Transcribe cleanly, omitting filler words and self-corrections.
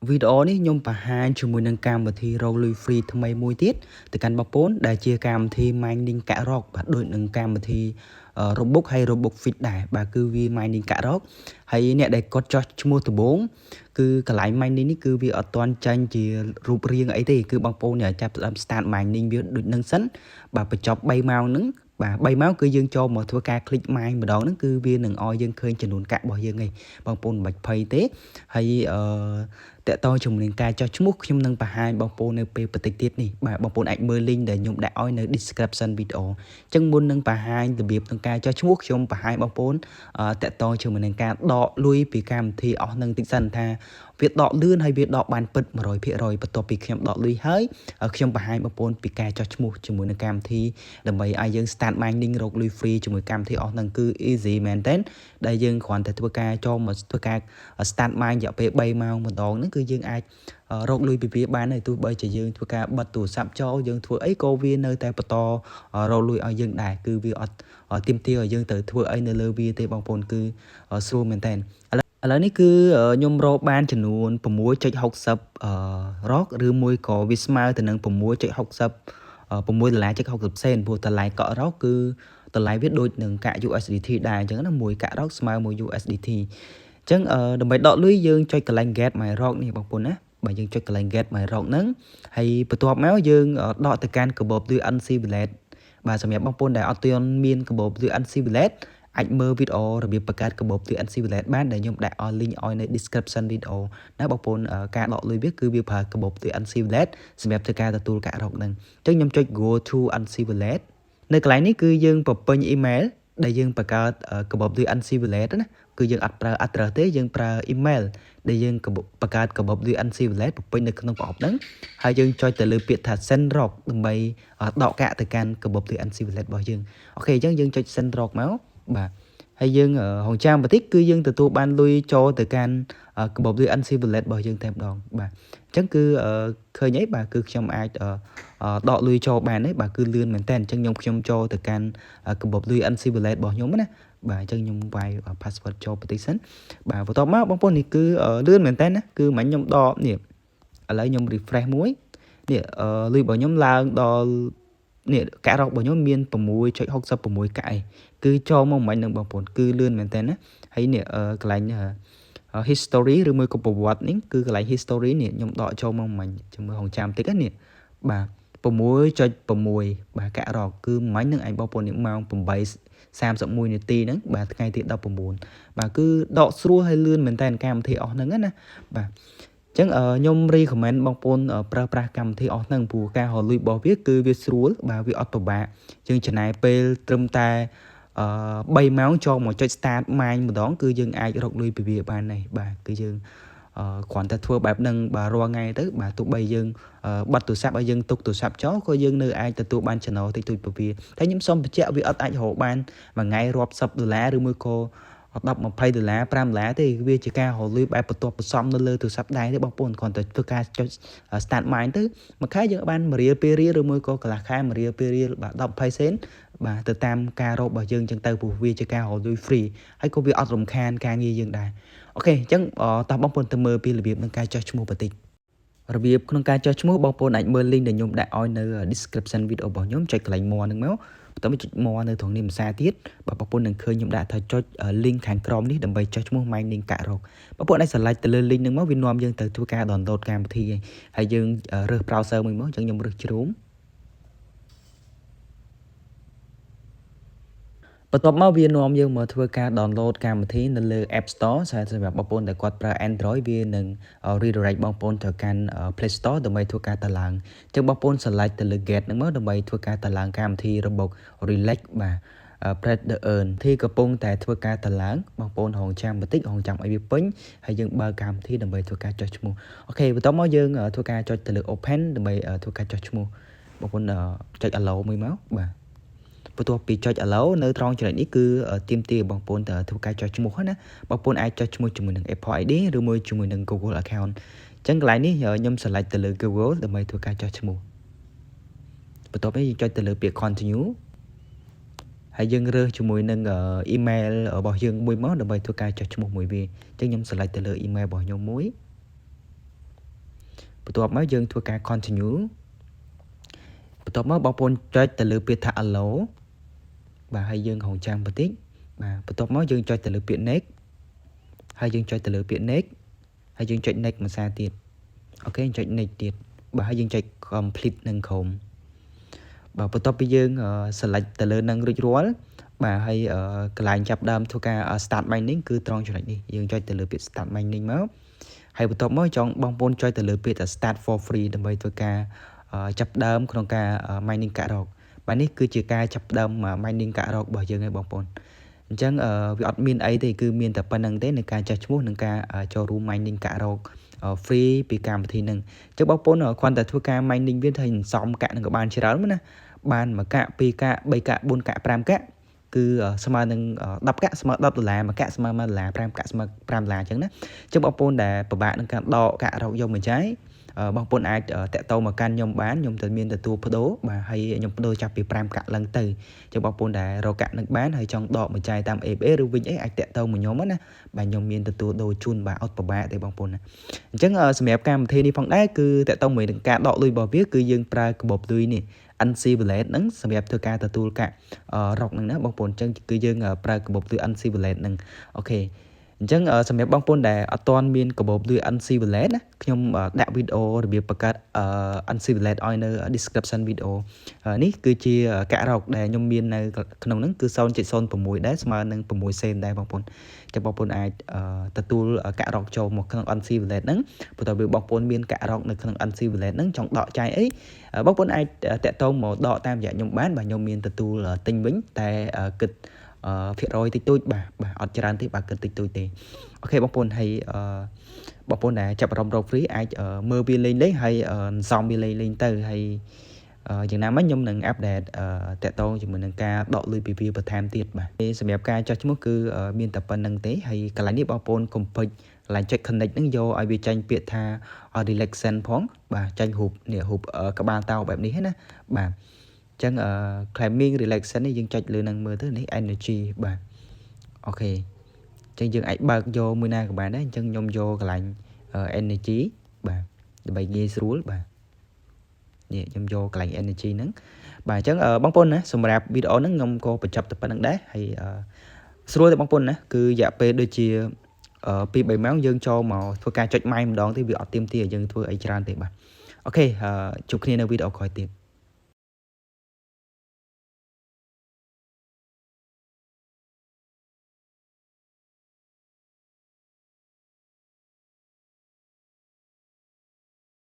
វីដេអូនេះខ្ញុំបង្ហាញជាមួយនឹងកម្មវិធីរកលុយ free ថ្មីមួយទៀតទៅកាន់បងប្អូនដែលជាកម្មវិធី mining កាក់រកបាទដូចនឹងកម្មវិធី Robux ហើយ Robux Fit ដែរបាទគឺវា mining កាក់រកហើយអ្នកដែលគាត់ចោះឈ្មោះដំបូងគឺកន្លែង mining នេះគឺវាអត់ទាន់ចាញ់ជារូបរាងអីទេគឺបងប្អូនអ្នកចាប់ផ្ដើម start mining វាដូចនឹងសិនបាទបញ្ចប់3ម៉ោងហ្នឹងបាទ3ម៉ោងគឺយើងចូលមកធ្វើការ click mine ម្ដងហ្នឹងគឺវានឹងឲ្យយើងឃើញចំនួនកាក់របស់យើងឯងបងប្អូនមិនបាច់ភ័យទេហើយអឺតកតងជាមួយនឹងការចោះឈ្មោះខ្ញុំនឹងបង្ហាញបងប្អូននៅពេលបន្តិចទៀតនេះបាទបងប្អូនអាចមើល link ដែលខ្ញុំដាក់ឲ្យនៅ description video អញ្ចឹងមុននឹងបង្ហាញរបៀបក្នុងការចោះឈ្មោះខ្ញុំបង្ហាញបងប្អូនតកតងជាមួយនឹងការដកលុយពីកម្មវិធីអស់នឹងតិចសិនថាវាដកលឿនហើយវាដកបានពិត100%បន្ទាប់ពីខ្ញុំដកលុយហើយខ្ញុំបង្ហាញបងប្អូនពីការចោះឈ្មោះជាមួយនឹងកម្មវិធីដើម្បីឲ្យយើង start mining រកលុយ free ជាមួយកម្មវិធីអស់ហ្នឹងគឺ easy មែនតើដែលយើងគ្រាន់តែធ្វើការចូលមកធ្វើការ start mine រយៈពេល3ម៉ោងម្ដងហ្នឹងគឺយើងអាចរកលុយពីវាបានហើយទោះបីជាយើងធ្វើការបិទទូរស័ព្ទចោលយើងធ្វើអីក៏វានៅតែបន្តរកលុយឲ្យយើងដែរគឺវាអត់ទាមទារឲ្យយើងទៅធ្វើអីនៅលើវាទេបងប្អូនគឺស្រួលមែនតើឥឡូវនេះគឺខ្ញុំរកបានចំនួន6.60រកឬមួយក៏វាស្មើទៅនឹង6.60 6ដុល្លារ60សេនព្រោះតម្លៃកក់រកគឺតម្លៃវាដូចនឹងកាក់ USDT ដែរអញ្ចឹងណាមួយកាក់រកស្មើមួយ USDT អញ្ចឹងដើម្បីដកលុយយើងចុចកន្លែង get my rock នេះបងប្អូនណាបើយើងចុចកន្លែង get my rock ហ្នឹងហើយបន្ទាប់មកយើងដកទៅកាន់កាបូបលុយ NC Wallet បាទសម្រាប់បងប្អូនដែលអត់ទាន់មានកាបូបលុយ NC Wallet អាចមើលវីដេអូរបៀបបង្កើតកាបូបលុយ NC Wallet បានដែលខ្ញុំដាក់ឲ្យ link ឲ្យនៅ description video ណាបងប្អូនការដកលុយវាគឺវាប្រើកាបូបលុយ NC Wallet សម្រាប់ធ្វើការទទួលកាក់រកហ្នឹងអញ្ចឹងខ្ញុំចុច go to NC Wallet នៅកន្លែងនេះគឺយើងបំពេញ email ដែលយើងបង្កើតកាបូបលុយ NC Wallet ណាគឺយើងអត់ប្រើ address ទេយើងប្រើ email ដែលយើងបង្កើតកាបូបលុយ NC Wallet បំពេញនៅក្នុងប្រអប់ហ្នឹងហើយយើងចុចទៅលើពាក្យថា send rock ដើម្បីដកកាក់ទៅកាន់កាបូបលុយ NC Wallet របស់យើង OK អញ្ចឹងយើងចុច send rock មកបាទហើយយើងរងចាំបន្តិចគឺយើងទទួលបានលុយចូលទៅកាន់កាបូបលុយ NC Wallet របស់យើងតែម្ដងបាទអញ្ចឹងគឺឃើញអីបាទគឺខ្ញុំអាចដកលុយចូលបានទេបាទគឺលឿនមែនតើអញ្ចឹងខ្ញុំចូលទៅកាន់កាបូបលុយ NC Wallet របស់ខ្ញុំណាបាទអញ្ចឹងខ្ញុំវាយ password ចូលបន្តិចសិនបាទបន្ទាប់មកបងប្អូននេះគឺលឿនមែនតើណាគឺមិញខ្ញុំដកនេះឥឡូវខ្ញុំ refresh មួយនេះលុយរបស់ខ្ញុំឡើងដល់នេះកាក់រករបស់ខ្ញុំមាន6.66កាក់ឯងគឺចូលមកមិញនឹងបងប្អូនគឺលឿនមែនតើណាហើយនេះកន្លែង history ឬមួយក៏ប្រវត្តិនេះគឺកន្លែង history នេះខ្ញុំដកចូលមកមិញចាំមើលហងចាំតិចណានេះបាទ6.6បាទកាក់រកគឺមិញនឹងឯងបងប្អូននេះម៉ោង8:31នាទីហ្នឹងបាទថ្ងៃទី19បាទគឺដកស្រួលហើយលឿនមែនតើកម្មវិធីអស់ហ្នឹងណាបាទចឹងខ្ញុំ recommend បងប្អូនប្រើប្រាស់កម្មវិធីអស់ហ្នឹងព្រោះការរកលុយរបស់វាគឺវាស្រួលបាទវាអត់ពិបាកយើងចំណាយពេលត្រឹមតែអឺ3ម៉ោងចូលមកចុច start mine ម្ដងគឺយើងអាចរកលុយពីវាបានដែរបាទគឺយើងគ្រាន់តែធ្វើបែបហ្នឹងបាទរាល់ថ្ងៃទៅបាទទោះបីយើងបាត់ទូរស័ព្ទឲ្យយើងទុកទូរស័ព្ទចោលក៏យើងនៅអាចទទួលបានចំណូលតិចតួចពីវាតែខ្ញុំសូមបញ្ជាក់វាអត់អាចរកបានមួយថ្ងៃរាប់សិបដុល្លារឬមួយក៏10 20ដុល្លារ5ដុល្លារទេវាជាការរកលុយបែបបន្ទាប់បន្សំនៅលើទូរស័ព្ទដៃទេបងប្អូនគ្រាន់តែធ្វើការចុច start mine ទៅមួយខែយើងបាន1រៀល2រៀលឬមួយក៏កន្លះខែ1រៀល2រៀលបាទ10 20សេនបាទទៅតាមការរករបស់យើងចឹងទៅព្រោះវាជាការរកលុយ free ហើយក៏វាអត់រំខានការងារយើងដែរ OK អញ្ចឹងតោះបងប្អូនទៅមើលពីរបៀបនៃការចុះឈ្មោះបន្តិចរបៀបក្នុងការចុះឈ្មោះបងប្អូនអាចមើល link ដែលខ្ញុំដាក់ឲ្យនៅ description video របស់ខ្ញុំចុចកន្លែង more ហ្នឹងមកបន្ទាប់មកចុច more នៅត្រង់នេះភាសាទៀតបាទបងប្អូននឹងឃើញខ្ញុំដាក់ថាចុច link ខាងក្រោមនេះដើម្បីចុះឈ្មោះ mining កាក់រកបងប្អូនអាច select ទៅលើ link ហ្នឹងមកវានាំយើងទៅធ្វើការ download កម្មវិធីហើយយើងរើស browser មួយមកអញ្ចឹងខ្ញុំរើស Chrome បន្ទាប់មកវានាំយើងមកធ្វើការ download កម្មវិធីនៅលើ App Store សម្រាប់បងប្អូនដែលគាត់ប្រើ Android វានឹង redirect បងប្អូនទៅកាន់ Play Store ដើម្បីធ្វើការតឡើងអញ្ចឹងបងប្អូន select ទៅលើ Get ហ្នឹងមកដើម្បីធ្វើការតឡើងកម្មវិធីរបស់ Relax បាទ Press the Earn ទីកំពុងតែធ្វើការតឡើងបងប្អូនរងចាំបន្តិចរងចាំឲ្យវាពេញហើយយើងបើកកម្មវិធីដើម្បីធ្វើការចុះឈ្មោះ OK បន្ទាប់មកយើងធ្វើការចុចទៅលើ Open ដើម្បីធ្វើការចុះឈ្មោះបងប្អូនចុច Allow មួយមកបាទបន្ទាប់ពីចុច allow នៅត្រង់ចំណុចនេះគឺទាមទារបងប្អូនទៅធ្វើការចុះឈ្មោះណាបងប្អូនអាចចុះឈ្មោះជាមួយនឹង Apple ID ឬមួយជាមួយនឹង Google account អញ្ចឹងកន្លែងនេះខ្ញុំ select ទៅលើ Google ដើម្បីធ្វើការចុះឈ្មោះបន្ទាប់នេះយើងចុចទៅលើពាក្យ continue ហើយយើងរើសជាមួយនឹង email របស់យើងមួយមកដើម្បីធ្វើការចុះឈ្មោះមួយវាអញ្ចឹងខ្ញុំ select ទៅលើ email របស់ខ្ញុំមួយ បន្ទាប់មកយើងធ្វើការ continue បន្ទាប់មកបងប្អូនចុចទៅលើពាក្យថា allow បាទហើយយើងរងចាំបន្តិចបាទបន្ទាប់មកយើងចុចទៅលើពាក្យ next ហើយយើងចុចទៅលើពាក្យ next ហើយយើងចុច next មួយសារទៀត OK ចុច next ទៀតបាទហើយយើងចុច complete នឹងក្រុមបាទបន្ទាប់ពីយើង select ទៅលើនឹងរួចរាល់បាទហើយកន្លែងចាប់ដើមធ្វើការ start mining គឺត្រង់ចំណុចនេះយើងចុចទៅលើពាក្យ start mining មកហើយបន្ទាប់មកចង់បងប្អូនចុចទៅលើពាក្យថា start for free ដើម្បីធ្វើការចាប់ដើមក្នុងការ mining កាក់រកបាទនេះគឺជាការចាប់ដើម mining កាក់រករបស់យើងឯងបងប្អូនអញ្ចឹងវាអត់មានអីទេគឺមានតែប៉ុណ្្នឹងទេในការចាស់ឈ្មោះនិងការចូលរួម mining កាក់រក free ពីកម្មវិធីហ្នឹងអញ្ចឹងបងប្អូនគ្រាន់តែធ្វើការ mining វាថាសំកាក់នឹងក៏បានច្រើនណាបានមួយកាក់ពីរកាក់3កាក់4កាក់5កាក់គឺស្មើនឹង10កាក់ស្មើ10ដុល្លារមួយកាក់ស្មើ1ដុល្លារ5កាក់ស្មើ5ដុល្លារអញ្ចឹងណាអញ្ចឹងបងប្អូនដែលពិបាកនឹងការដកកាក់រកយកមកចាយបងប្អូនអាចតាក់ទងមកកាន់ខ្ញុំបានខ្ញុំទៅមានទទួលបដូរបាទហើយខ្ញុំបដូរចាប់ពី5កាក់ឡើងទៅចឹងបងប្អូនដែលរកកាក់នឹងបានហើយចង់ដកមួយចាយតាម ABA ឬវិញអីអាចតាក់ទងមកខ្ញុំណាបាទខ្ញុំមានទទួលដូរជូនបាទអត់ពិបាកទេបងប្អូនណាអញ្ចឹងសម្រាប់កម្មវិធីនេះផងដែរគឺតាក់ទងមួយនឹងការដកលុយរបស់វាគឺយើងប្រើកាបូបលុយនេះ NC Wallet ហ្នឹងសម្រាប់ធ្វើការទទួលកាក់រកហ្នឹងណាបងប្អូនអញ្ចឹងគឺយើងប្រើកាបូបលុយ NC Wallet ហ្នឹង OK អញ្ចឹងសម្រាប់បងប្អូនដែលអត់ទាន់មានកាបូបលុយ NC Wallet ណាខ្ញុំដាក់វីដេអូរបៀបបង្កើត NC Wallet ឲ្យនៅ description វីដេអូនេះគឺជាកាក់រកដែលខ្ញុំមាននៅក្នុងហ្នឹងគឺ0.06ដែរស្មើនឹង6សេនដែរបងប្អូនចាំបងប្អូនអាចទទួលកាក់រកចូលមកក្នុង NC Wallet ហ្នឹងព្រោះតែវាបងប្អូនមានកាក់រកនៅក្នុង NC Wallet ហ្នឹងចង់ដកចាយអីបងប្អូនអាចតាក់ទងមកដកតាមរយៈខ្ញុំបានបាទខ្ញុំមានទទួលទិញវិញតែគិតភាគរយតិចតួចបាទបាទអត់ច្រើនទេបាទគិតតិចតួចទេ OK បងប្អូនហើយបងប្អូនដែលចាប់អារម្មណ៍រក free អាចមើលវាលេងលេងហើយសំវាលេងលេងទៅហើយយ៉ាងណាមិញខ្ញុំនឹង update តាក់ទងជាមួយនឹងការដកលុយពីវាបន្ថែមទៀតបាទសម្រាប់ការចុះឈ្មោះគឺមានតែប៉ុណ្្នឹងទេហើយកន្លែងនេះបងប្អូនកុំភ្លេចកន្លែងចុច connect ហ្នឹងយកឲ្យវាចេញពាក្យថា relaxation ផងបាទចេញរូបនេះរូបក្បាលតោបែបនេះណាបាទអញ្ចឹង claiming relaxation នេះយើងចុចលើនឹងមើលទៅនេះ energy បាទ OK អញ្ចឹងយើងអាចបើកយកមួយណាក៏បានដែរអញ្ចឹងខ្ញុំយកកន្លែង energy បាទដើម្បីងាយស្រួលបាទនេះខ្ញុំយកកន្លែង energy ហ្នឹងបាទអញ្ចឹងបងប្អូនណាសម្រាប់វីដេអូហ្នឹងខ្ញុំក៏បញ្ចប់តែប៉ុណ្្នឹងដែរហើយស្រួលទេបងប្អូនណាគឺរយៈពេលដូចជា2 3ម៉ោងយើងចូលមកធ្វើការចុចម៉ៃម្ដងទេវាអត់ទៀមទាយើងធ្វើអីច្រើនទេបាទ OK ជួបគ្នានៅវីដេអូក្រោយទៀត។